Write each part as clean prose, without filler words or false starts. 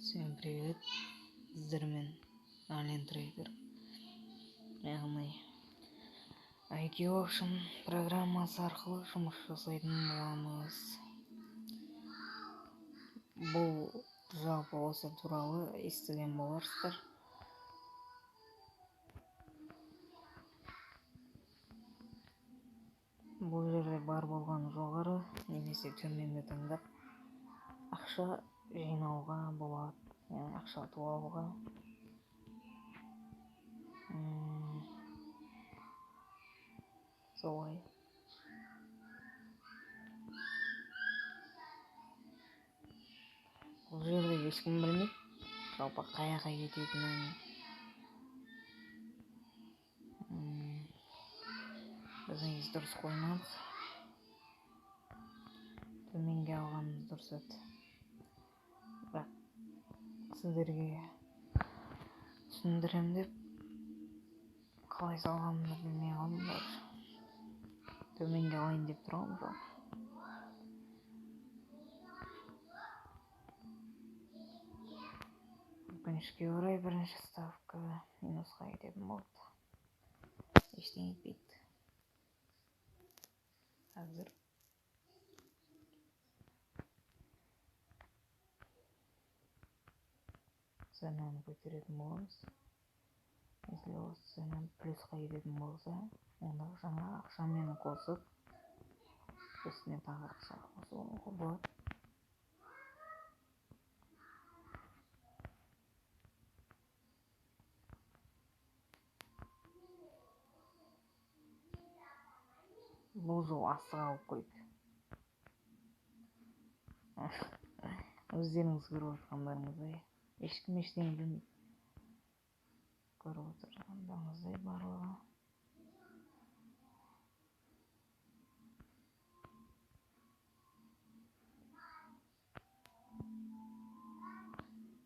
Всем привет! Сіздермен Ален Трейдер, яғни IQ Option программасы арқылы жұмыс жасайтын боламыз. Бұл жалпы осы туралы естіген боларсыздар. Бұл жерде бар болған жоғары немесе төменді таңдап ақша жинауға болады, яғни ақша ұтып алуға. Солай. Бұл жерде ешкім білмейді, жалпы қай жаққа кететінін. Біз негізі дұрыс қоймадық. Төменге алғанымыз дұрыс еді. Бірақ сіздерге түсіндірем деп қалай салғанымды білмей қалдым даже. Төменге алайын деп тұрғанмын жалпы. Өкінішке орай бірінші ставка минусқа кететін болды. Ештеңе етпейді. Қазір ценаны көтеретін боламыз. Если осы цена плюсқа кететін болса, онда жаңа ақшамен қосып, үстіне тағы ақша қосуға болады. Бұл жол асыға алып қойды. Өздеріңіз көріп отырғандарыңыздай, ешкім ештеңе білмейді. Көріп отырғандарыңыздай барлығы.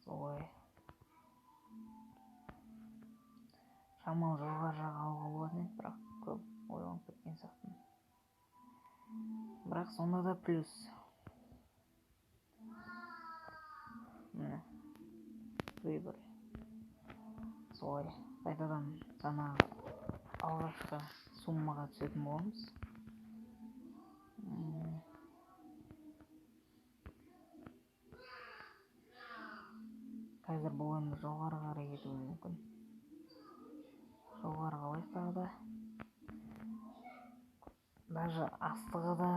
Солай. Шамалы жоғары жақ алуға болатын еді, бірақ көп ойланып кеткен сияқтымын. Бірақ сонда да плюс. Міне. Выбор. Солай. Қайтадан жаңағы алғашқы суммаға түсетін боламыз. Қазір бұл енді жоғары қарай кетуі мүмкін. Жоғары қалайық тағы да. Даже астығы да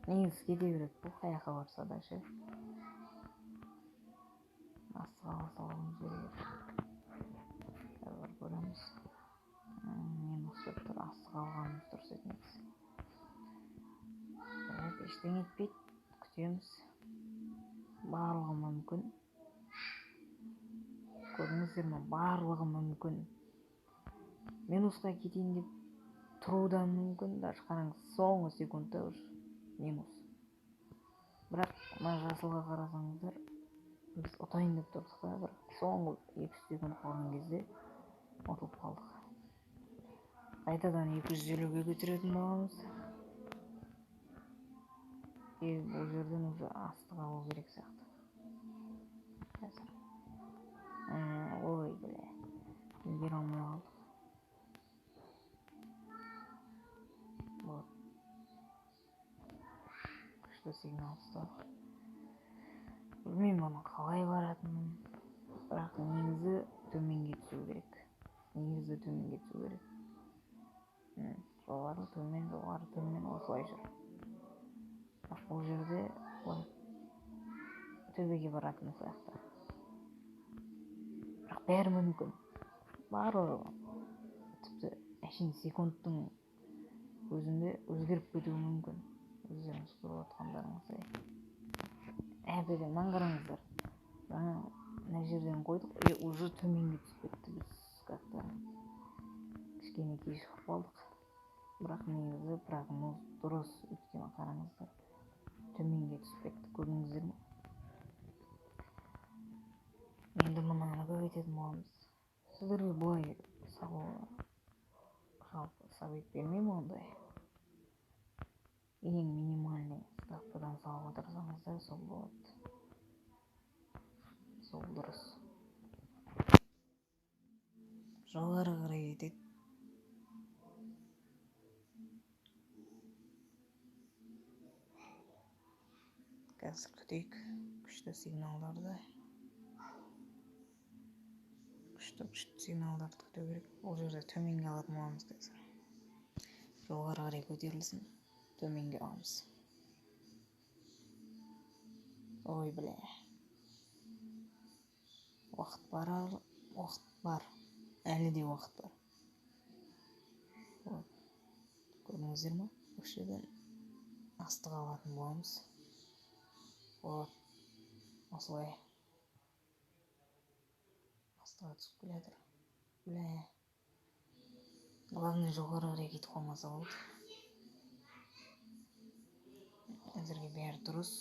негізі кете береді бұл қай жаққа барса да ше. Астыға ала салуымыз керек еді. Қазір көреміз. Минус деп тұр, астыға алғанымыз дұрыс еді негізі. Жарайды, ештеңе етпейді, күтеміз. Барлығы мүмкін. Көрдіңіздер ме, барлығы мүмкін. Минусқа кетейін деп тұру да мүмкін. Даже қараңыз, соңғы секундта уже минус. Бірақ мына жасылға қарасаңыздар, біз ұтайын деп тұрдық та, бірақ соңғы 200 секунд қалған кезде ұтылып қалдық. Қайтадан 250-ге көтеретін боламыз. И бұл жерден уже астыға алу керек сияқты. Қазір. Ой, бля. Үлгере алмай қалдық. Вот. Күшті сигнал ұстадық. Білмеймін оның қалай баратынын, бірақ негізі төменге түсу керек. Негізі төменге түсу керек. Жоғары, төмен, жоғары, төмен осылай жүр. Бірақ бұл жерде былай төбеге баратын сияқты. Бірақ бәрі мүмкін. Барлығы тіпті әшейін секундтың өзінде өзгеріп кетуі мүмкін. Өздеріңіз көріп отырғандарыңыздай. Әбден мынаны қараңыздар. Жаңа мына жерден қойдық, и уже төменге түсіп кетті. Біз как-то кішкене кешігіп қалдық. Бірақ негізі прогноз дұрыс, өйткені қараңыздар, төменге түсіп кетті. Көрдіңіздер ме? Енді мынаны көбейтетін боламыз. Сіздерге былай салу жалпы совет бермеймін ондай. Ең минимальный ставкадан салып отырсаңыздар сол болады. Сол Жоғары қарай кетеді. Қазір күтейік күшті сигналдарды. Күшті сигналдарды күту керек. Ол жерде төменге алатын боламыз қазір. Жоғары қарай көтерілсін, төменге аламыз. Ой, бля. Уақыт бар, уақыт бар. Әлі де уақыт бар. Вот. Көрдіңіздер ма? Осы жерден астыға алатын боламыз. Вот. Осылай. Астыға түсіп келе жатыр. Бля. Главное, жоғары қарай кетіп қалмаса болды. Әзірге бәрі дұрыс.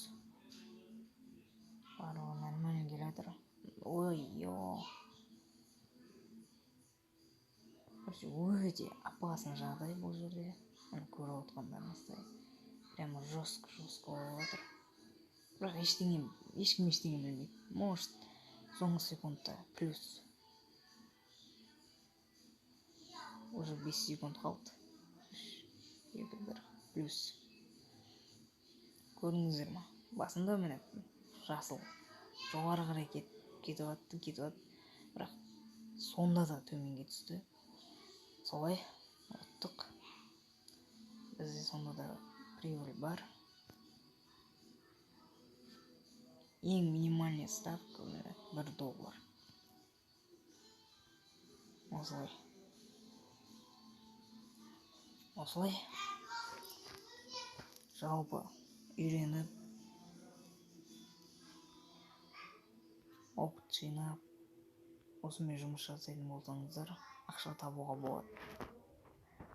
Барлығы нормально келе жатыр. Ой, ё. Короче, өте опасный жағдай бұл жерде. Міне, көріп отырғандарыңыздай. Прямо жестко болып жатыр. Бірақ ештеңе, ешкім ештеңе білмейді. Может, соңғы секундта плюс. Уже 5 секунд қалды. 3, 2, 1, плюс. Көрдіңіздер ма? Басында міне жасыл жоғары қарай кетіп атты, кетіп атты. Бірақ сонда да төменге түсті. Солай ұттық. Бізде сонда да прибыль бар. Ең минимальный ставка міне $1. Осылай. Осылай. Жалпы үйреніп, опыт жинап, осымен жұмыс жасайтын болсаңыздар, ақша табуға болады.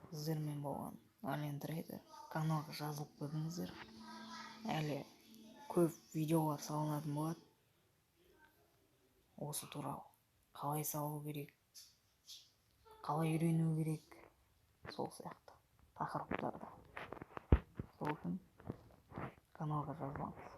Сіздермен болған Ален Трейдер. Каналға жазылып қойыңыздар. Әлі көп видеолар салынатын болады. Осы туралы. Қалай салу керек, қалай үйрену керек, сол сияқты тақырыптарда. Сол үшін каналға жазыламыз.